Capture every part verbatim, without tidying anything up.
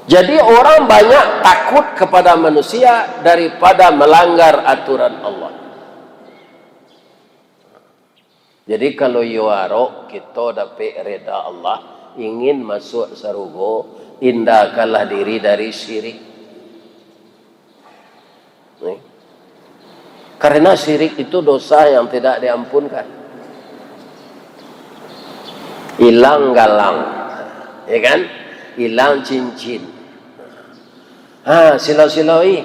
Jadi, orang banyak takut kepada manusia daripada melanggar aturan Allah. Jadi, kalau iyo arok kito dapek rida Allah, ingin masuak sarugo, hindakanlah diri dari syirik. Ni. Karena syirik itu dosa yang tidak diampunkan. Hilang galang, ya kan? Hilang cincin. Ha, silau-silau, ih.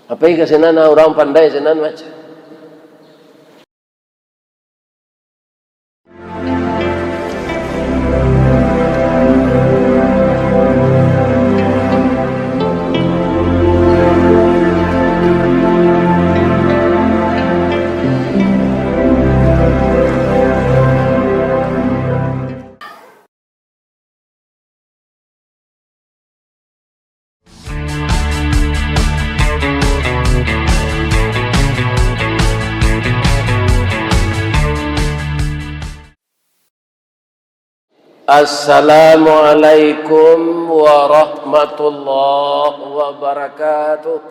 Apai ka sinan, ah, urang pandai sinan baco. Assalamualaikum warahmatullahi wabarakatuh.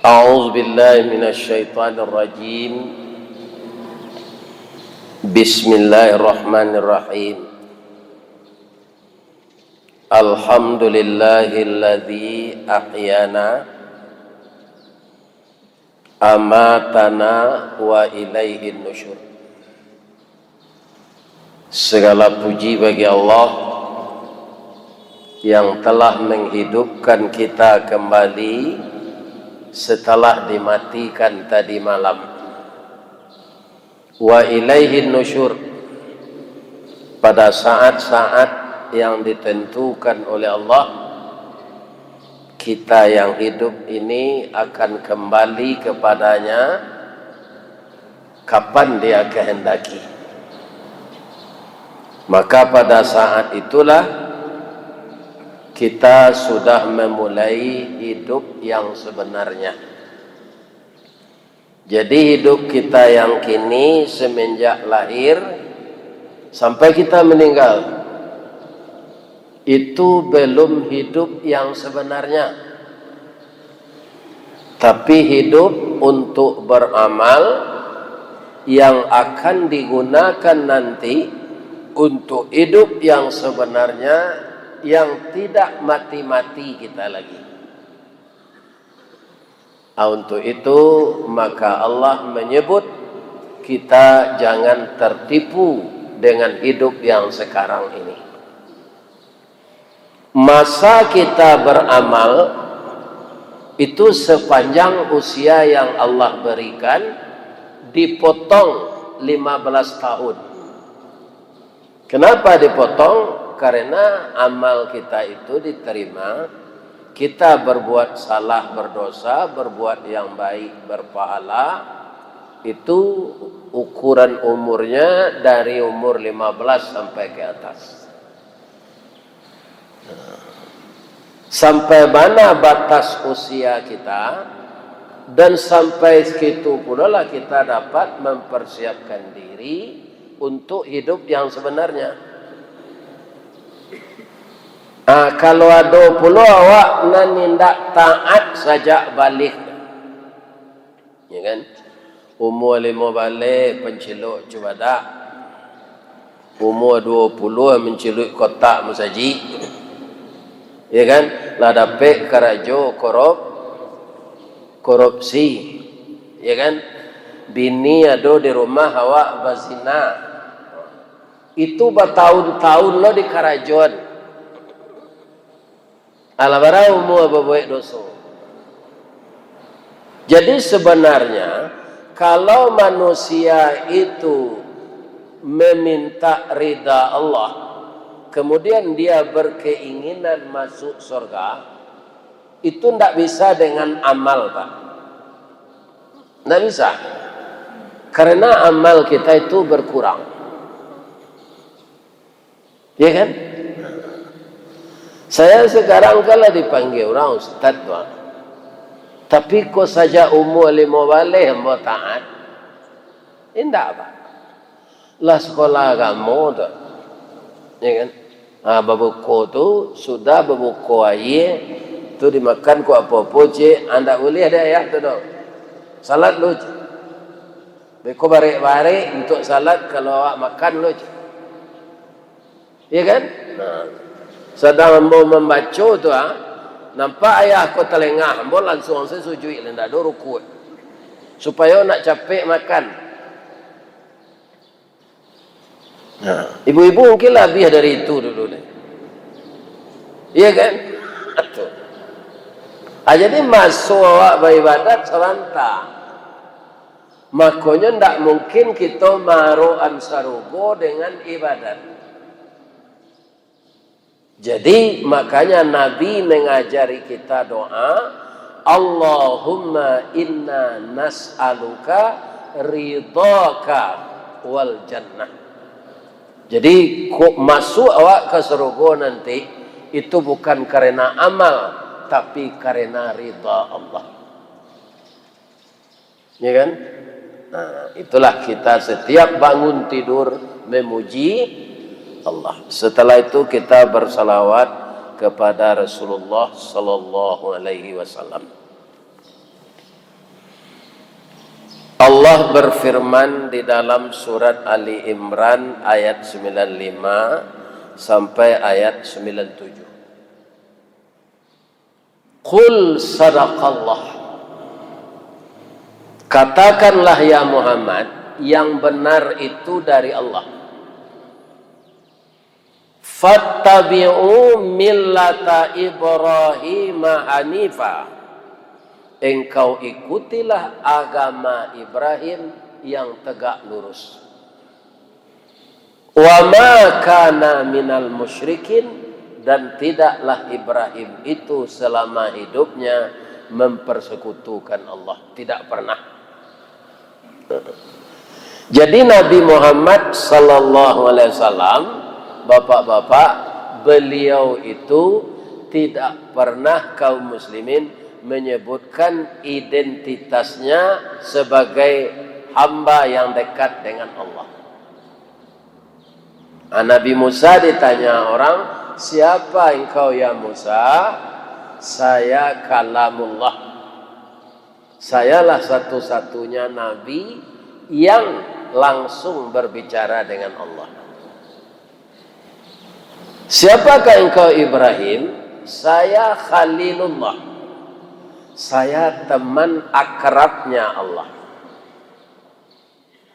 A'udzubillahi minasyaitonirrajim. Bismillahirrahmanirrahim. Alhamdulillahilladzi ahyana, amatana, wa ilaihin nusyur. Segala puji bagi Allah yang telah menghidupkan kita kembali setelah dimatikan tadi malam. Wa ilaihin nusyur. Pada saat-saat yang ditentukan oleh Allah, kita yang hidup ini akan kembali kepada-Nya kapan Dia kehendaki. Maka pada saat itulah kita sudah memulai hidup yang sebenarnya. Jadi, hidup kita yang kini, semenjak lahir sampai kita meninggal, itu belum hidup yang sebenarnya, tapi hidup untuk beramal yang akan digunakan nanti untuk hidup yang sebenarnya, yang tidak mati-mati kita lagi. Ah, untuk itu, maka Allah menyebut kita jangan tertipu dengan hidup yang sekarang ini. Masa kita beramal itu sepanjang usia yang Allah berikan, dipotong lima belas tahun. Kenapa dipotong? Karena amal kita itu diterima. Kita berbuat salah, berdosa, berbuat yang baik, berpahala, itu ukuran umurnya dari umur lima belas sampai ke atas. Sampai mana batas usia kita, dan sampai segitu pulolah kita dapat mempersiapkan diri untuk hidup yang sebenarnya. Ah, kalau ado pulo awak nan indak taat sajak baligh, ya kan? Umua limo baleh pancilok cubadak, umua duo puluah manciluik kotak masajik, ya kan? Lah dapek karajo korup-, korupsi, ya kan? Bini ado di rumah awak bazina. Itu batahun-tahun lo dikarajoan. Alah bara umua babuek doso. Jadi, sebenarnya, kalau manusia itu meminta rida Allah, kemudian dia berkeinginan masuk surga, itu ndak bisa dengan amal, Pak. Ndak bisa. Karena amal kita itu berkurang. Ya kan? Saya sekarang kan lah dipanggia urang ustaz tu, ah. Tapi kok sajak umua limo baleh ambo taat. Indak, Pak. Lah sakolah agamo tu. Ya kan? Ha, babuko tu, sudah babuko aia, tu dimakan kok apo-apo, cik, ha, ndak buliah dek ayah tu doh. Salat lu, cik. Beko barek-barek untuak salat, kalau awak makan lu, cik. Ya kan? Nah, sadang ambo mambaco tu, ah, nampak ayah ko talengah, ambo lansuang se sujuik, indak ado rukuk. Supayo nak capek makan. Nah, ibu-ibu mungkin labiah dari itu dulu ni. Iya kan? Tu. Ah, jadi maso awak baibadat saranta. Makonyo ndak mungkin kito maarokan sarugo dengan ibadat. Jadi, makanya Nabi mangajari kita doa, "Allahumma inna nas'aluka ridhaka wal jannah." Jadi, kok masuak awak ka sarugo nanti, itu bukan karena amal, tapi karena ridha Allah. Ya kan? Nah, itulah kita setiap bangun tidur memuji Allah. Setelah itu kita bersalawat kepada Rasulullah sallallahu alaihi wasallam. Allah berfirman di dalam surat Ali Imran ayat sembilan lima sampai ayat sembilan tujuh. Qul sadaqallah. Katakanlah, ya Muhammad, yang benar itu dari Allah. Fattabi'u millata Ibrahim hanifa. Engkau ikutilah agama Ibrahim yang tegak lurus. Wa ma kana minal musyrikin, dan tidaklah Ibrahim itu selama hidupnya mempersekutukan Allah. Tidak pernah. Jadi Nabi Muhammad sallallahu alaihi wasallam, bapak-bapak, beliau itu tidak pernah kaum muslimin menyebutkan identitasnya sebagai hamba yang dekat dengan Allah. Ah, Nabi Musa ditanya orang, "Siapa engkau, ya Musa?" "Saya Kalamullah. Sayalah satu-satunya nabi yang langsung berbicara dengan Allah." "Siapakah engkau, Ibrahim?" "Saya Khalilullah. Saya teman akrabnya Allah."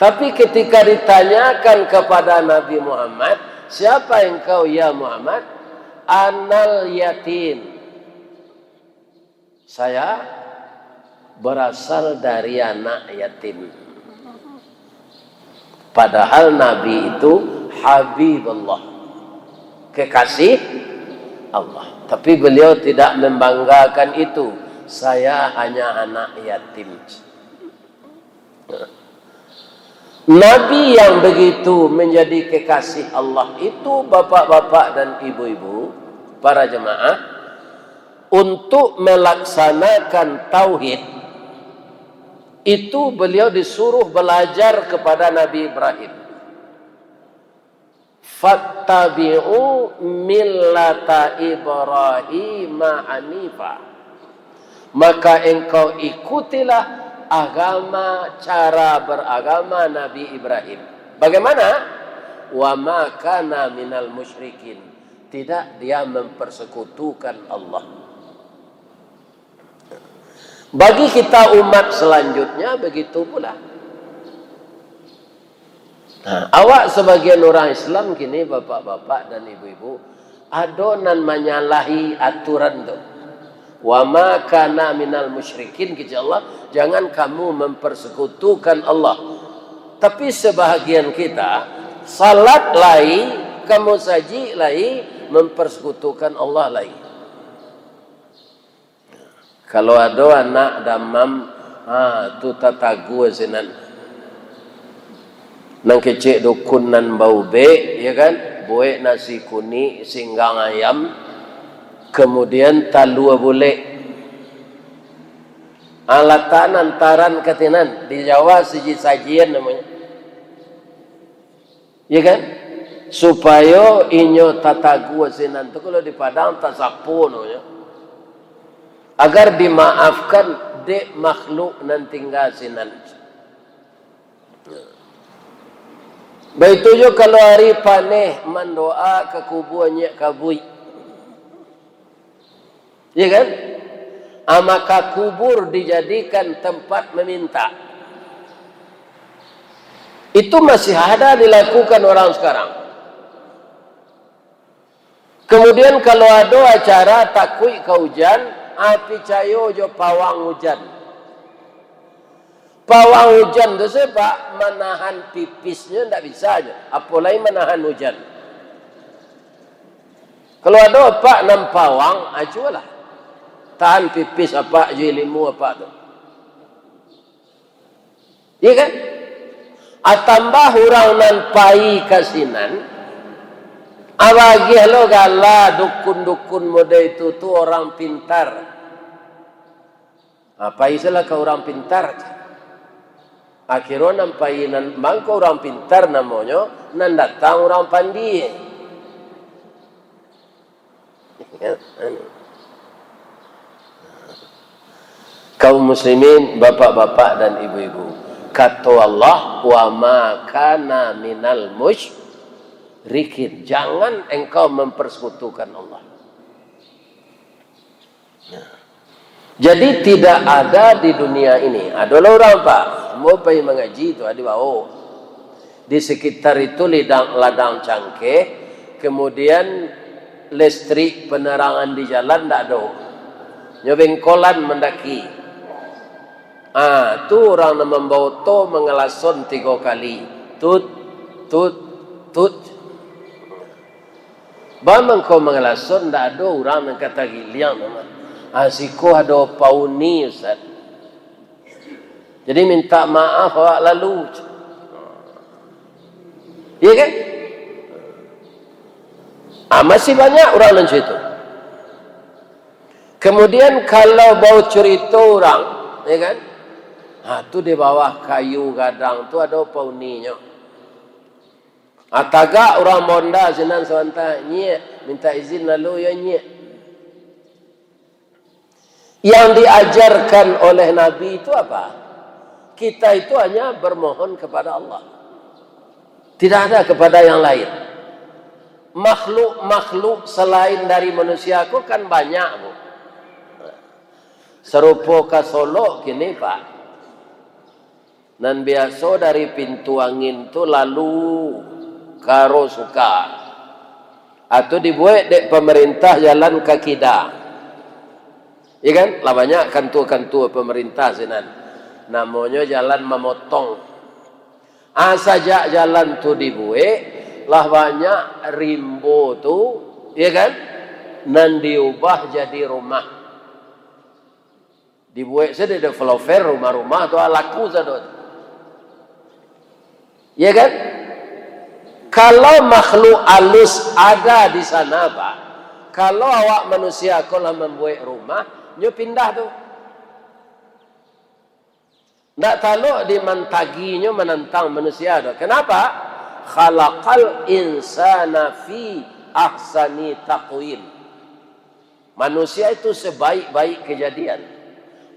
Tapi ketika ditanyakan kepada Nabi Muhammad, "Siapa engkau, ya Muhammad?" "Anal yatim. Saya berasal dari anak yatim." Padahal Nabi itu Habibullah, kekasih Allah. Tapi beliau tidak membanggakan itu. "Saya hanya anak yatim." Nabi yang begitu menjadi kekasih Allah itu, bapak-bapak dan ibu-ibu, para jemaah, untuk melaksanakan tauhid, itu beliau disuruh belajar kepada Nabi Ibrahim. "Fattabi'u millata Ibrahim hanifa." Maka engkau ikutilah agama, cara beragama Nabi Ibrahim. Bagaimana? "Wa ma kana minal musyrikin." Tidak dia mempersekutukan Allah. Bagi kita umat selanjutnya, begitu pula. Nah, awak sebagian orang Islam kini, bapak-bapak dan ibu-ibu, ado nan manyalahi aturan tu. "Wa ma kana minal musyrikin," kecek Allah, "jangan kamu mempersekutukan Allah." Tapi sebahagian kita, salat lai, ka musajik lai, mempersekutukan Allah lai. Kalau ado anak damam, ha, tu tatagua sinan. Nan kecek dukun nan baubek, ya kan? Buek nasi kunik, singgang ayam, kemudian talua bulek. Alatan antaran ka tinan, di Jawa siji sajian namonyo. Ya kan? Supayo inyo tatagua sinan tu, kalau di Padang tasapo namonyo. Agar dimaafkan dek makhluk nan tingga sinan. Baitu jo kalau ari paneh mandoa ka kubua nyiak kabuik. Ya kan? Ah, maka kubur dijadikan tempat meminta. Itu masih ada dilakukan orang sekarang. Kemudian kalau ado acara takuik ka ujan, ah, picayo jo pawang ujan. Pawang ujan tu, Pak, manahan pipisnyo ndak bisa nyo, apo lai manahan ujan. Kalau ado apak nan pawang, ah, cubolah tahan pipis apak jo ilimu apak tu. Iya kan? Ah, tambah urang nan pai ka sinan, ah, bagiah lo gala dukun-dukun model itu tu orang pintar. Ah, pai sajolah ka urang pintar. Akhirnyo nan pai nan mangko urang pintar namonyo, nan datang urang pandie. Kaum muslimin, bapak-bapak dan ibu-ibu, kato Allah, "Wa ma kana minal musyrikin." Jangan engkau mempersekutukan Allah. Jadi, tidak ada di dunia ini. Adolah urang, Pak, mau pai mangaji tu, ado bao. Di sekitar itu lidang, ladang cangkeh, kemudian listrik penerangan di jalan ndak ado. Nyo bengkolan mandaki. Ah, tu urang nan mambao oto mangalason tigo kali. Tut, tut, tut. Ba mangko mangalason, ndak ado urang nan ka tagiliang, mah. Ah, siko ado pauni, Ustaz. Jadi minta maaf awak lalu. Iya kan? Ah, masih banyak urang nan cak itu. Kemudian kalau bau curito urang, ya kan? Ha, tu di bawah kayu gadang tu ado pauninyo. Ha, tagak urang bonda sinan sabanta, "Nyiak, minta izin lalu yo, Nyiak." Yang diajarkan oleh Nabi itu apa? Kita itu hanya bermohon kepada Allah. Tidak ada kepada yang lain. Makhluk-makhluk selain dari manusia ko kan banyak, Bu. Sarupo ka Solok kini, Pak. Nan biaso dari pintu angin tu lalu ka Rosuka. Atau dibuek dek pamarintah jalan ka kida. Iya kan? Lah banyak kantua-kantua pamarintah sinan. Namonyo jalan mamotong. Ah, sajak jalan tu dibuek, lah banyak rimbo tu, iya kan? Nan diubah jadi rumah. Dibuek sajo developer rumah-rumah tu, ah, laku sado tu. Iya kan? Kalau makhluk alus ada di sana, Pak, kalau awak manusia ko lah mambuek rumah, nyo pindah tu. Ndak talok di mantaginyo manantang manusia tu. Kenapa? Khalaqal insana fi ahsani taqwim. Manusia itu sebaik-baik kejadian.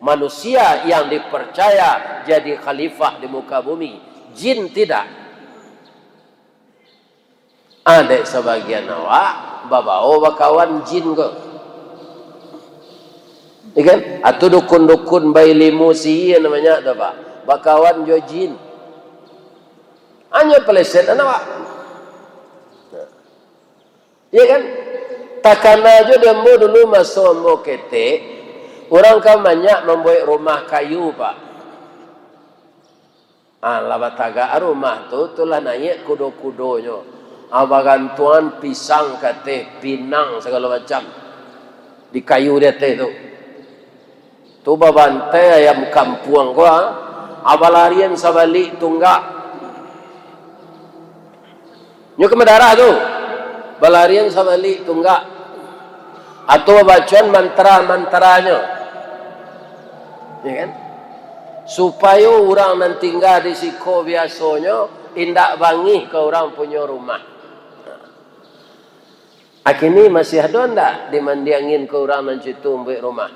Manusia yang dipercaya jadi khalifah di muka bumi. Jin tidak. Adek sabagian awak babao bakawan jin ko. Ikan? Atau dukun-dukun bailimu sihir namanya tu, Pak. Bakawan jo jin. Hanyo pelesetan awak. Iya kan? Takana jo di ambo dulu, maso ambo ketek, urang kan banyak mambuek rumah kayu, Pak. Ah, lah batagak rumah tu, tu lah naiak kudo-kudonyo. Ah, bagantuangan pisang ka ateh, pinang sagalo macam di kayu di ateh tu. Tu babantai ayam kampuang ko, ah. Ah, balarian sabalik tunggak. Nyo ka madarah tu. Balarian sabalik tunggak. Atau babacoan mantra-mantranyo. Ya kan? Supayo urang nan tingga di siko biasonyo Indak bangih ka urang punyo rumah. Akini masih ado ndak dimandiangin ka urang nan citu umbuik rumah?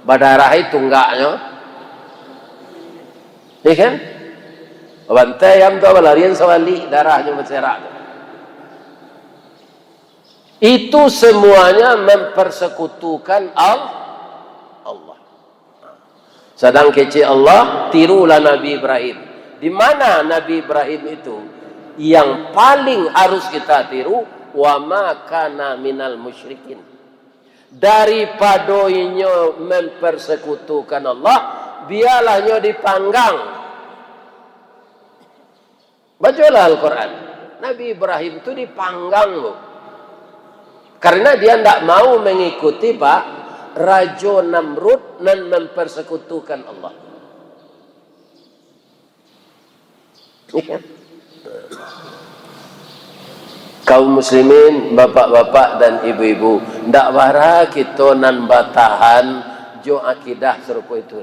Badarah itu tunggaknyo. Iya kan? Bantai ayam tu balarian sawali, darahnyo baserak tu. Itu semuanya mempersekutukan Al-, Allah. Sadang kecek Allah, tirulah Nabi Ibrahim. Di mana Nabi Ibrahim itu? Yang paling harus kita tiru, "Wa ma kana minal musyrikin." Daripado inyo mempersekutukan Allah, biarlah inyo dipanggang. Bacolah Al-Quran. Nabi Ibrahim tu dipanggang tu. Karena dia ndak mau mengikuti, Pak, Rajo Namrud nan mempersekutukan Allah. Kaum muslimin, bapak-bapak dan ibu-ibu, ndak bara kito nan batahan jo akidah sarupo itu.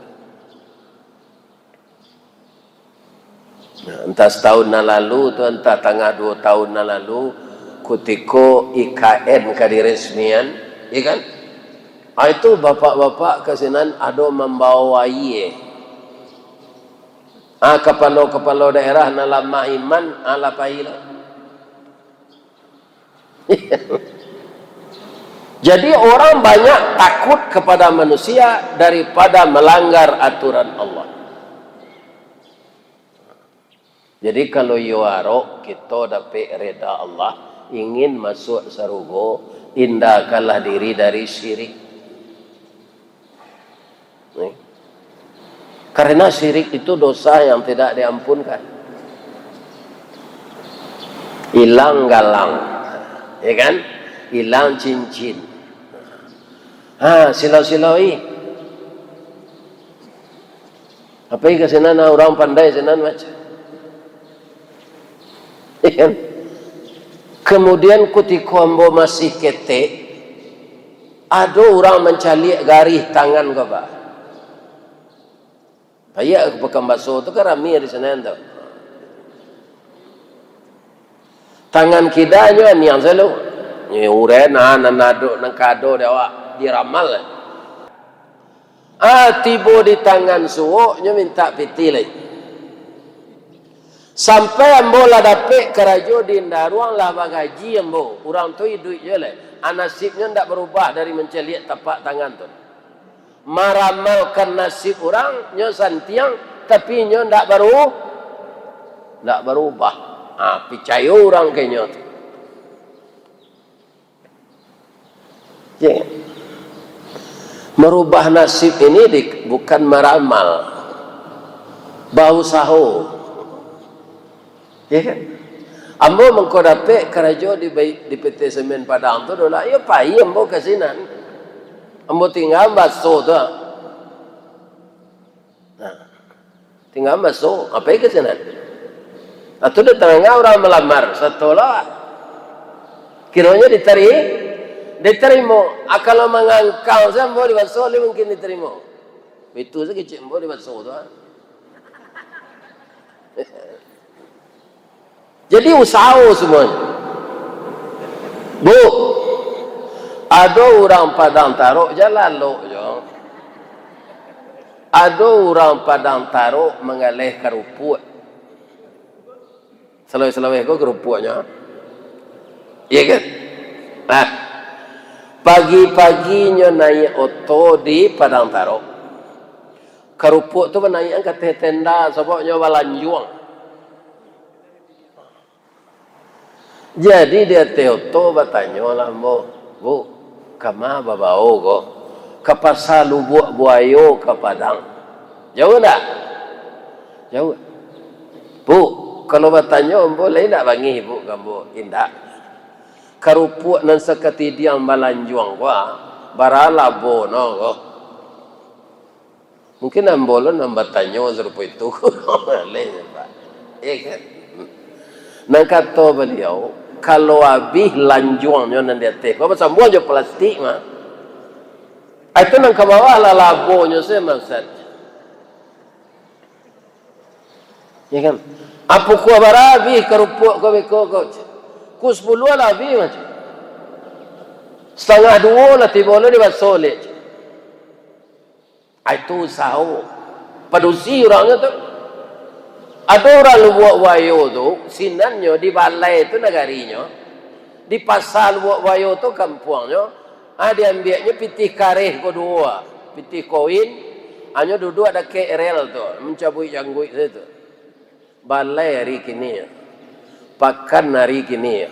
Nah, entah setahun nan lalu tu, entah tangah duo tahun nan lalu, kutiko I K N ka diresmian, iya kan? Ah, itu bapak-bapak ka sinan ado mambawa aia. Ah, kapalo-kapalo daerah nan lamah iman, ah, lah pai lah. Jadi, orang banyak takut kepada manusia daripada melanggar aturan Allah. Jadi, kalau iyo arok kito dapek reda Allah, ingin masuak sarugo, indakanlah diri dari syirik. Nih. Karena syirik itu dosa yang tidak diampunkan. Ilang galang, ya kan? Ilang cincin. Ha, silau-silau, ih. Apai ka sinan, ah, urang pandai sinan baco. Iya kan? Kemudian, kutiko ambo masih ketek, ado urang mancaliak garih tangan ko, Pak. Paiak ka Pakan Baso tu, kan rami ari sinan tu. Tangan kidanyo aniang selalu. Nyo urai nan, nan ado, nan ka ado di awak, diramal. Ah, tibo di tangan suok, nyo mintak pitih lai. Sampai ambo lah dapek karajo di Indaruang, lah bagaji ambo. Urang tu iduik juo lai. Ah, nasibnyo ndak barubah dari mancaliak tapak tangan tu. Maramalkan nasib urang, nyo santiang, tapi nyo ndak baru-, ndak barubah. Ah, picayo urang ka inyo tu. Ya. Merubah nasib ini di-, bukan meramal, bausaho. Ya kan? Ambo mangko dapek karajo di bai-, di P T Semen Padang tu doh lah. Iyo, pai ambo ka sinan. Ambo tingga baso tu. Nah, tingga maso, apai ka sinan? Atau datang urang malamar, satolah kironyo ditari-, ditarimo. Ah, kalau mangangkang se ambo di baso, lai mungkin ditarimo. Itu se kecek ambo di baso tu, ah. Jadi, usaho semuanyo. Bu, ado urang Padang Tarok, jan lalok jo. Ado urang Padang Tarok manggaleh karupuak. Salaweh-salaweh ko karupuaknyo. Iya kan? Nah, pagi-pagi nyo naiak oto di Padang Tarok. Karupuak tu banaiakan ka ateh tenda, sabab nyo balanjuang. Jadi, di ateh oto batanyolah ambo, "Bu, kama babao ko?" "Ka Pasa Lubuak Buayo ka Padang." "Jauah ndak?" "Jauah." "Bu, kalau batanyo ambo, lai ndak bangih Ibu ka ambo?" "Indak. Karupuak nan sakatidiang balanjuang ko, ah, bara labo no ko." Mungkin ambo lo nan batanyo sarupo itu. Aleh, Pak. Iya kan? Nan kato baliau, kalau abih lanjuangnyo nan di ateh, ko basambuang jo plastik mah. Ah, itu nan ka bawah lah labonyo se, Ustaz. Ya kan? Apo kuah bara abih karupuak ko beko ko? Pukua sapuluah lah abih, macam. Satangah duo lah tibo lo di baso lek. Ah, itu usaho. Padusi urangnyo tu. Ado urang Lubuak Buayo tu, sinannyo di balai tu nagarinyo, di pasa Lubuak Buayo tu kampuangnyo, ah, diambiaknyo pitih kareh ko duo, pitih koin, anyo duduak dakek rel tu, mancabuik jangguik sajo tu. Balai ari kini, pakan ari kini,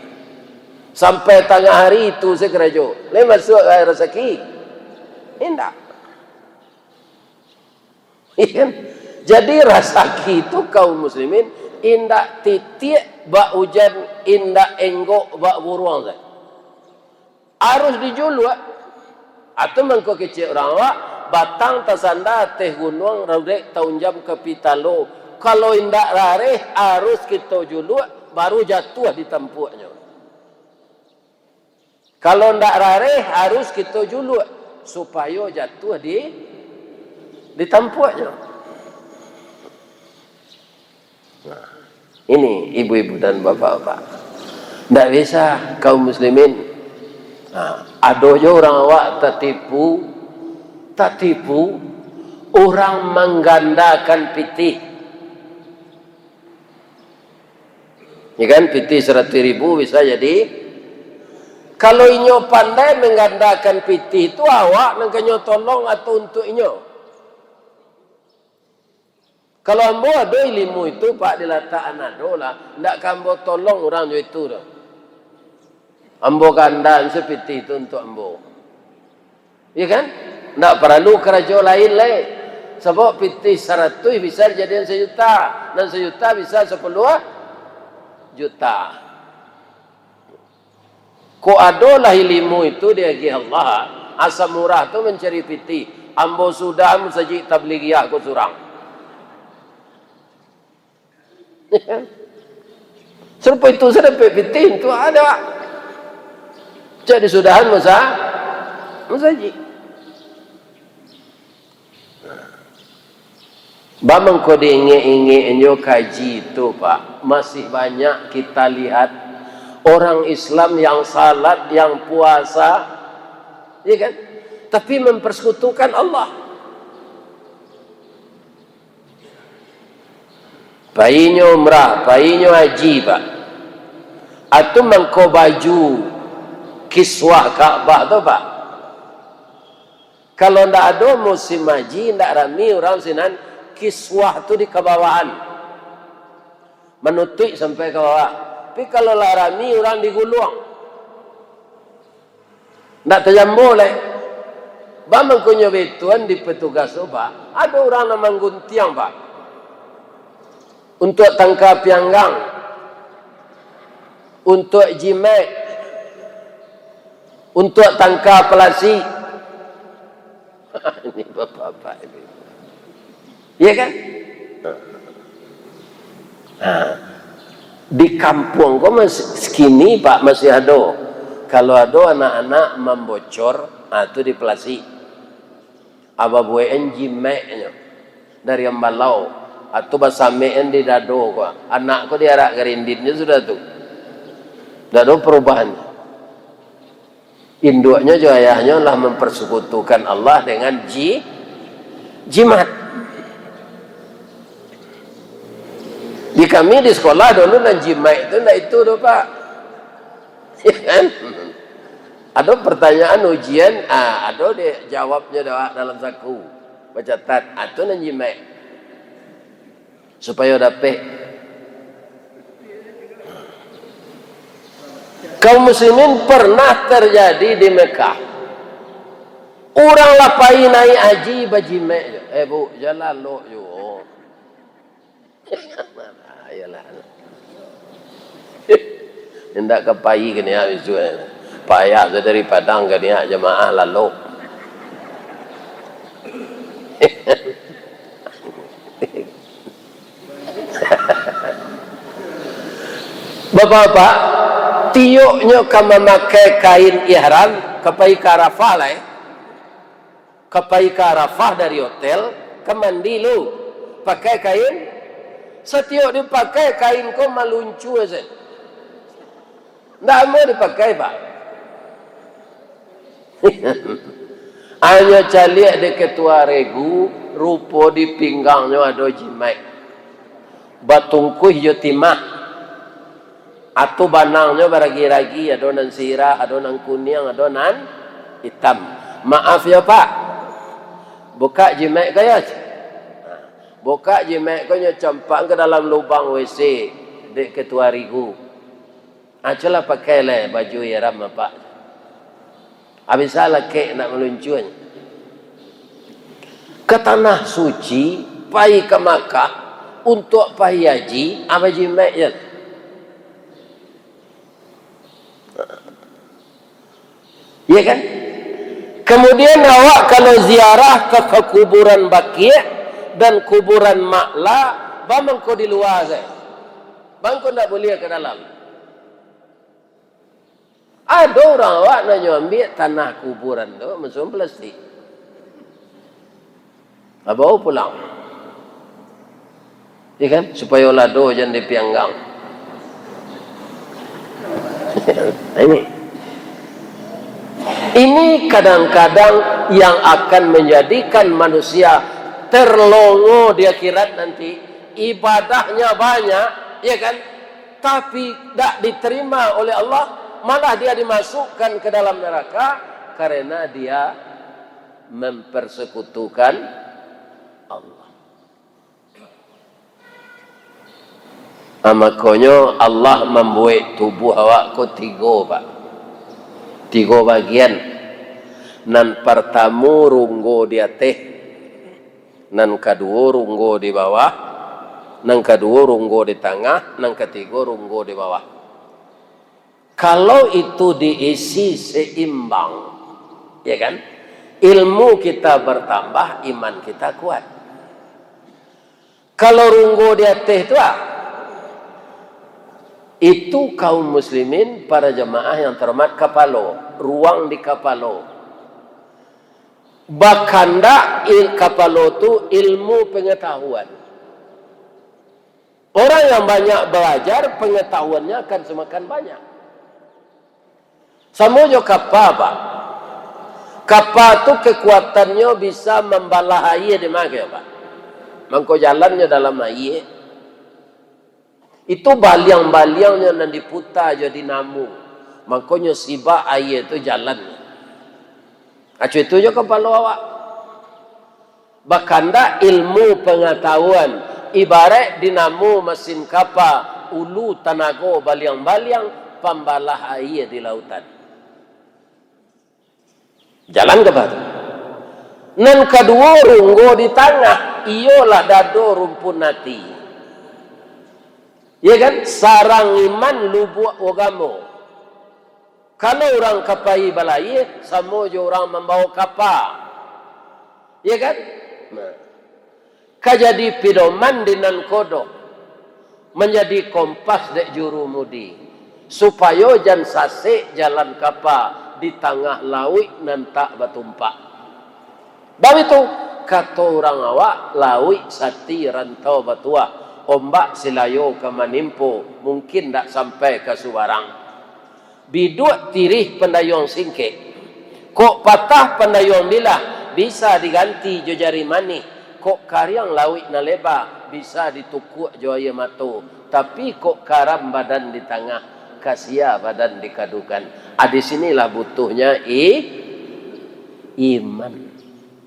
sampai tangah ari tu sajo karajo. Lai masuak rasaki? Indak. Iya kan? Jadi, rasaki tu, kaum muslimin, indak titiak bak ujan, indak enggok bak buruang sajo. Harus dijuluak. Atau mangko kecek urang awak, batang tasanda ateh gunuang, raudek taunjam ka pitalo. Kalau indak rareh, harus kito juluak, baru jatuah di tampuaknyo. Kalau ndak rareh, harus kito juluak, supayo jatuah di, di tampuaknyo. Nah, ini ibu-ibu dan bapak-bapak. Ndak bisa, kaum muslimin. Nah, ado jo urang awak tatipu, tatipu, urang manggandakan pitih. Ya kan, pitih saratuih ribu bisa jadi. Kalau inyo pandai manggandakan pitih tu, awak nan kanyo tolong atau untuak inyo? Kalau ambo ado ilimu itu, Pak, dilatak an ado lah, ndak ka ambo tolong urang jo itu doh. Ambo gandakan sapitih tu untuak ambo. Iya kan? Ndak paralu karajo lain lai. Sabab pitih saratuih bisa dijadian sajuta, nan sajuta bisa sapuluah juta. Kok ado lah ilimu itu diagiah Allah, asa murah tu mancari pitih. Ambo sudah musajik Tablighiyah ko surang. Sarupo itu, sadapek pitih tu ada. Jadi sudahan masa, musajik. Bamangko diingek-ingek nyo kaji tu, Pak. Masih banyak kita lihat orang Islam yang salat, yang puasa, ya kan? Tapi mempersekutukan Allah. Painyo umrah, painyo haji, Pak. Atau mangko baju kiswah Ka'bah tu, Pak. Kalau ndak ado musim haji, ndak rami urang sinan, kiswah tu di kabawahan. Manutuik sampai ka bawah. Tapi kalau lah rami, urang diguluang. Ndak tajambo lai. Bamangko nyo baitu an di petugas tu, Pak. Ado urang nan mangguntiang, Pak. Untuak tangka pianggang. Untuak jimek. Untuak tangka palasi. Ini bapak-bapak ini. Iya kan? Nah, di kampuang ko mas-, kini, Pak, masih ado. Kalau ado anak-anak mambocor, ah, tu dipalasi. Aba buekan jimeknyo dari ambalau, atau basamekan di dado ko. Anak ko diarak garindinnyo sudah tu. Ndak ado perubahan. Induaknyo jo ayahnyo lah mempersekutukan Allah dengan ji-, jimat. Di kami di sekolah dulu nan jimat tu ndak itu doh, Pak. Ya kan? Ado pertanyaan ujian, ah, ado dek jawabnyo awak dalam saku. Bacatat, ah, tu nan jimat. Supayo dapek. Kaum muslimin, pernah terjadi di Mekah. Urang lah pai naik haji bajimek jo. Eh, Bu, jan lalok juo. Iyolah. Indak ka pai ka niak bisuak. Payah tu dari Padang ka niak jamaah lalok. Bapak-bapak, tioknyo ka mamakai kain ihram, ka pai ka Arafah lai. Ka pai ka Arafah dari hotel, ka mandi lu. Pakai kain Satiok dipakai kain ko maluncua sajo. Ndak amuah dipakai, Pak. Hanyo caliak dek ketua regu, rupo di pinggangnyo ado jimaik. Batungkuih jo timah. Atau banangnyo baragi-ragi, ado nan sirah, ado nan kuniang, ado nan itam. Maaf yo, Pak. Bukak jimaik ko yo. Bukak jimaik ko nyo campak ka dalam lubang W C dek ketua regu. Ah, cubolah pakai lai baju ihram, Pak. Abih salah kek nak maluncua. Ka tanah suci, pai ka Makkah, untuak pai haji, ah, bajimaik je. Ya kan? Kemudian awak kalau ziarah ka, ka kuburan Baqi' dan kuburan Ma'la, baa mangko di lua sajo. Baa mangko ndak buliah ka dalam. Ado urang awak nan nyo ambiak tanah kuburan tu, masuak plastik. Babawo pulang. Ya kan? Supayo lado jan dipianggang. Ini. Ini kadang-kadang yang akan menjadikan manusia terlongo di akhirat nanti. Ibadahnyo banyak, ya kan? Tapi dak diterima oleh Allah, malah dia dimasukkan ke dalam neraka karena dia mempersekutukan Allah. Ah, makonyo Allah mambuek tubuah awak ko tigo, Pak. Tigo bagian. Nan partamo runggo di ateh, nan kaduo runggo di bawah, nan kaduo runggo di tangah, nan katigo runggo di bawah. Kalau itu diisi seimbang, ya kan? Ilmu kita bertambah, iman kita kuat. Kalau runggo di ateh tu, ah, itu kaum muslimin, para jamaah yang terhormat, kapalo, ruang di kapalo. Bakandak il-, kapalo tu ilmu pengetahuan. Orang yang banyak belajar, pengetahuannya akan semakin banyak. Samo jo kapa, Pak. Kapa tu kekuatannyo bisa mambalah aia di ma, Pak. Mangko jalannyo dalam aia. Itu baliang-baliangnyo nan diputa jo dinamo. Mangkonyo sibak aia tu jalan. Acu itu jo kapalo awak. Bakandak ilmu pangatahuan, ibaraik dinamo masin kapa, ulu tanago baliang-baliang, pambalah aia di lautan. Jalan ka batu. Nan kaduo runggo di tangah, iyolah dado rumpun ati. Ya kan? Sarang iman lubuak ugamo. Kalau urang ka pai balaia, samo jo urang mambawo kapa. Ya kan? Nah. Ka jadi pidoman di nan kodok, manjadi kompas dek jurumudi, supayo jan sasek jalan kapa di tangah lauik nan tak batumpak. Baitu, kato urang awak, lauik sati rantau batuah, ombak silayo ka manimpo, mungkin dak sampai ka subarang. Biduak tirih pandayuang singkek. Kok patah pandayuang bilah, bisa diganti jo jari manih. Kok kariang lauik nan leba, bisa ditukuak jo aia mato. Tapi kok karam badan di tangah, ka sia badan dikadukan. Ah, di sinilah butuhnya i-, iman.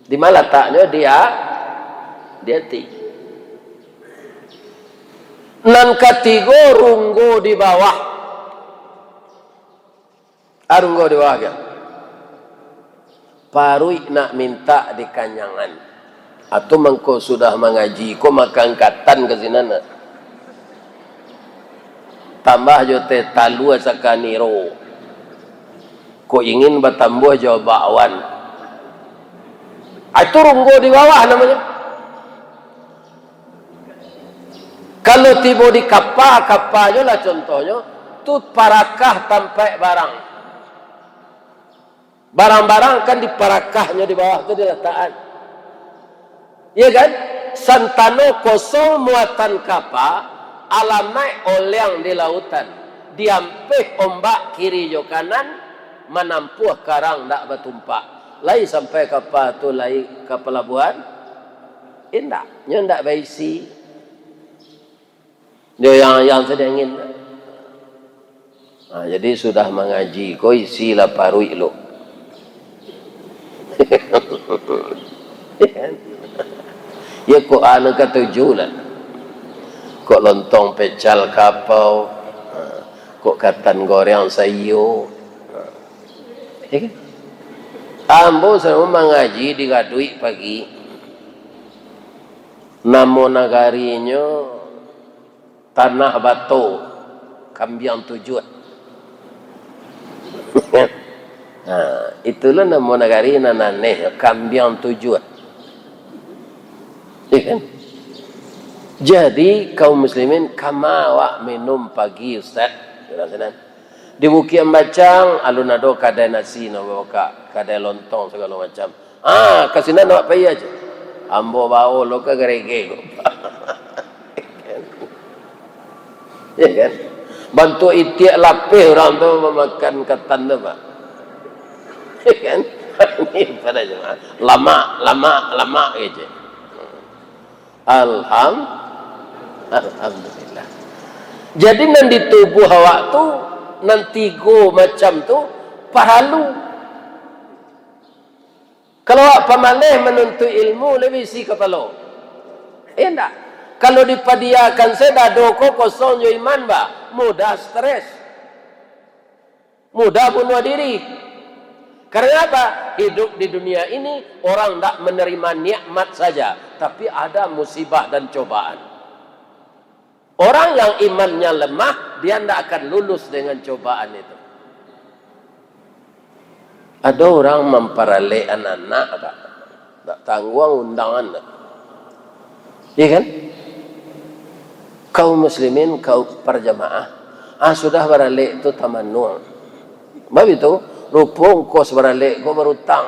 Di ma lataknyo? Di a-, di ati. Nan katigo, runggo di bawah. Ah, runggo di bawah, kan? Paruik nak mintak dikanyangan. Atau mangko sudah mangaji ko, makan katan ka sinan, nah. Tambah jo teh talua sakaniro. Kok ingin batambuah jo bakwan. Ah, itu runggo di bawah namonyo. Kalau tibo di kapa, kapa jo lah contohnyo, tu parakah tampaik barang. Barang-barang kan diparakahnyo di bawah tu dilatakan. Iya kan? Santano kosong muatan kapa, alamaik oleang di lautan, diampeh ombak kiri jo kanan, manampuah karang ndak batumpak. Lai sampai kapa tu lai ka palabuahan? Indak, nyo ndak baisi. Nyo yang, yang sadangin. Nah, jadi sudah mangaji, ko isilah paruik lo. Ya, kok anu katuju lah. Kok lontong pecal kapau, kok katan goreng saiyo. Ya kan? Ambo samo mangaji di Gaduik pagi. Namo nagarinyo Tanah Bato, Kambiang Tujuah. Nah, itulah namo nagari nan aneh, Kambiang Tujuah. Ya kan? Jadi, kaum muslimin, kama awak minum pagi, Ustaz? Di Bukik Ambacang, alun ado kadai nasi nan babukak, kadai lontong sagalo macam. Ah, ka sinan awak pai aja. Ambo bao lo ka garege ko. Ya kan? Bantuak itiak lapeh urang tu mamakan katan tu, Pak. Ya kan? Ini pada jemaah. Lamak, lamak, lamak kecek. Alham-, Alhamdulillah. Jadi nan di tubuh awak tu, nan tigo macam tu, paralu. Kalau awak pamaleh manuntuik ilmu, lai baisi kapalo. Indak. Kalau dipadiakan se dado ko kosong jo iman, bah, mudah stres. Mudah bunuh diri. Karena apa? Hidup di dunia ini, orang ndak menerima nikmat saja, tapi ada musibah dan cobaan. Orang yang imannya lemah, dia ndak akan lulus dengan cobaan itu. Ado urang mamparalek anak-anak, Pak. Ndak tangguang undangan, Pak. Iya kan? Kaum muslimin, kaum parjamaah, ah, sudah baralek tu tamanuang. Bab itu, rupo ongkos baralek ko barutang.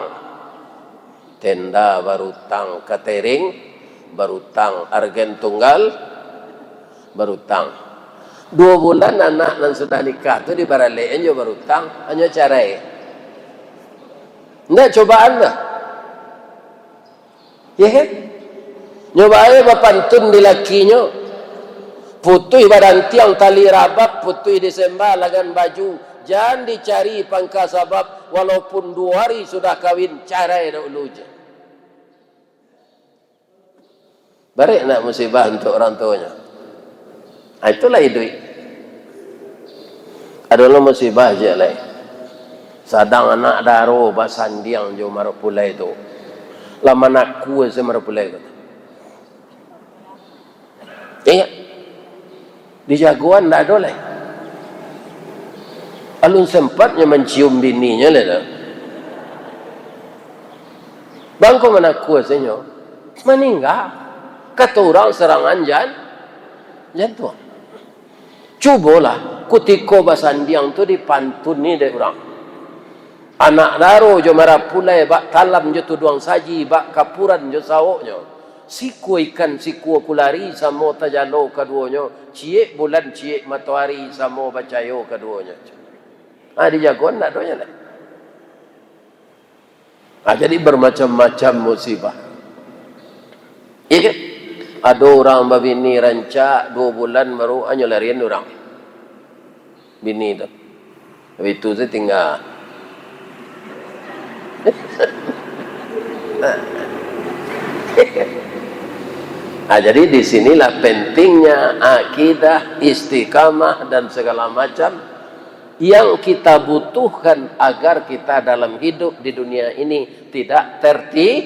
Tenda barutang, katering barutang, argen tunggal barutang. Duo bulan anak nan sudah nikah tu dibaralek-an jo barutang, hanyo carai. Ndak cobaan lah. Ya kan? Nyo bae bapantun di lakinyo. Putuih badantiang tali rabab, putuih di semba langan baju. Jan dicari pangka sabab, walaupun duo hari sudah kawin, carai dahulu je. Barek ndak musibah untuak urang tuonyo? Ah, itulah iduik. Ado lo musibah je lai. Sadang anak daro basandiang jo marapulai tu. Lah manakua se marapulai tu. Ingat. Di jagoan ndak ado lai. Alun sempatnyo mancium bininyo lai tu. Bangko manakua se nyo. Maningga. Kato urang serangan jan-, jantuang. Cubolah, kutiko basandiang tu dipantuni dek urang. Anak daro jo marapulai, bak talam jo tuduang saji, bak kapuran jo sawoknyo. Sikua ikan, sikua kulari, samo tajalo kaduonyo, ciek bulan, ciek matoari, samo bacayo kaduonyo. Ah, di jagoan ndak adonyo lai. Ah, jadi bermacam-macam musibah. Iya kan? Ado urang babini rancak, duo bulan baru, ah, nyo larian urang. Bini tu. Habis tu se tingga. Ah, jadi di sinilah pentingnya akidah, istiqamah, dan segala macam yang kita butuhkan agar kita dalam hidup di dunia ini tidak terti-,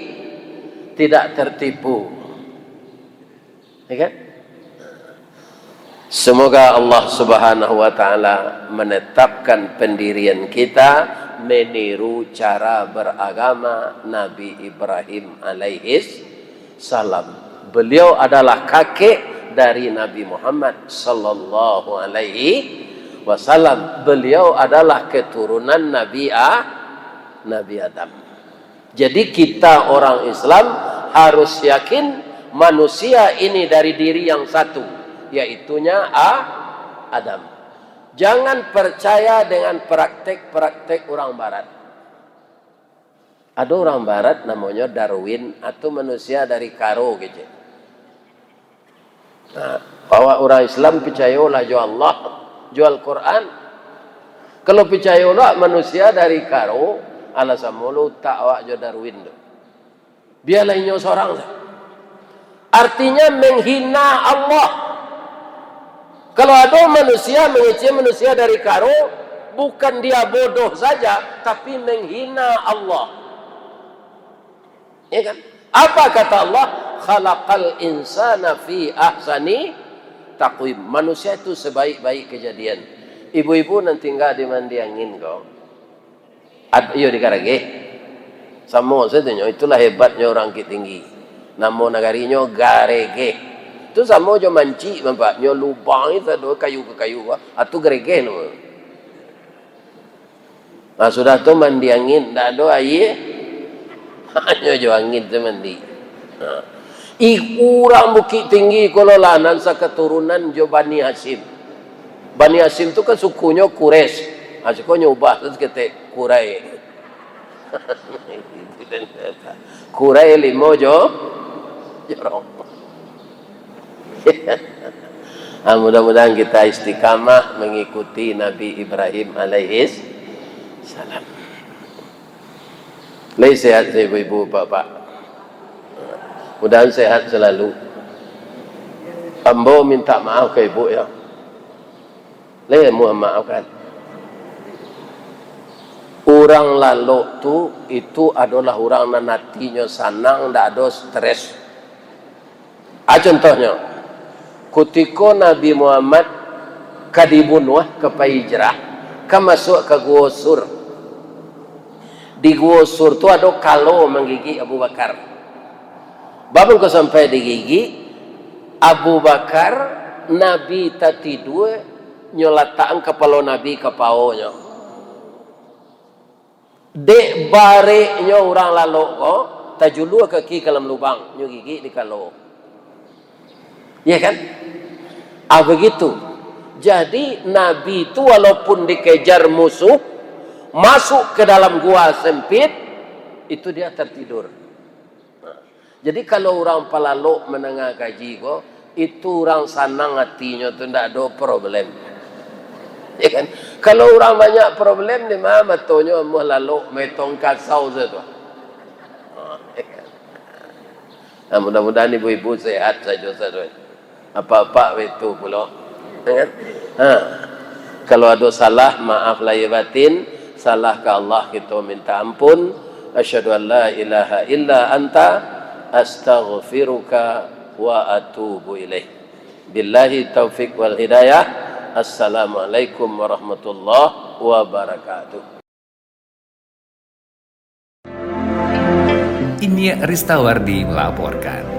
tidak tertipu. Ya kan? Semoga Allah Subhanahu wa Ta'ala menetapkan pendirian kita meniru cara beragama Nabi Ibrahim alaihis salam. Beliau adalah kakek dari Nabi Muhammad sallallahu alaihi wasallam. Beliau adalah keturunan Nabi A-, Nabi Adam. Jadi, kita orang Islam harus yakin Manusia ini dari diri yang satu, yaitunya A-, Adam. Jangan percaya dengan praktek-praktek orang barat. Ado urang barat namonyo Darwin, atau manusia dari karo kecek. Nah, awak urang Islam picayolah jo Allah, jo Al-Quran. Kalau picayo lo manusia dari karo, alah samo lo utak awak jo Darwin tu. Bialah inyo sorang sa. Artinya menghina Allah. Kalau ado manusia mangecek manusia dari karo, bukan dia bodoh saja, tapi menghina Allah. Ya kan? Apa kata Allah? "Khalaqal insana fi ahsani taqwim." Manusia itu sebaik-baik kejadian. Ibu-ibu nan tinggal di Mandiangin ko, Ad-, iyo, di Garageh. Samo sajo nyo, itulah hebatnyo urang Bukittinggi. Namo nagarinyo Garegeh. Tu samo jo mancik, nampak nyo lubang itu ado kayu ka kayu, ah, tu garegeh namo. Nah, sudah tu Mandiangin, ndak ado aia, hanyo jo angin tu mandi. Nah. Ih, urang Bukittinggi ko lo lah nan sakaturunan jo Bani Hasyim. Bani Hasyim tu kan sukunyo Quraisy. Ha, siko nyo ubah tu saketek Kurai. Kurai limo jo jorong. Ha, mudah-mudahan kita istiqamah mengikuti Nabi Ibrahim alaihis salam. Lai sehat, ibu-ibu, bapak-bapak? Mudahan sehat selalu. Ambo minta maaf ka ibu, ya. Lai mohon maaf, kan. Urang lalok tu, itu adolah urang nan atinyo sanang, ndak ado stres. A, contohnyo, kutiko Nabi Muhammad ka dibunuah, ka pai hijrah, ka masuak ka Guo Sur. Di Guo Sur tu ado kalo manggigik Abu Bakar. Babun ko sampai digigik, Abu Bakar, Nabi tatidua, nyo latakan kapalo Nabi ka paonyo. Dek bareknyo urang lalok ko, tajulua kaki ka dalam lubang, nyo gigik di kalo. Ya kan? Ah, begitu. Jadi, Nabi tu walaupun dikejar musuh, masuk ke dalam gua sempit, itu dia tertidur. Jadi, kalau urang palalok mandanga kaji ko, itu urang sanang atinyo tu, ndak ado problem. Ya kan? Kalau urang banyak problem, di ma matonyo amuah lalok, metong kasau sajo tu. Ha, ya kan? Nah, mudah-mudahan ibu-ibu sehat sajo, saudara. Apak-apak baitu pulo. Ya kan? Ha. Kalau ado salah, maaf lahir batin. Salah ka Allah, kito minta ampun. Asyhadu an la ilaha illa anta, astaghfiruka wa atubu ilaik. Billahi taufik wal hidayah. Assalamualaikum warahmatullahi wabarakatuh. Inyiak Ristawardi melaporkan.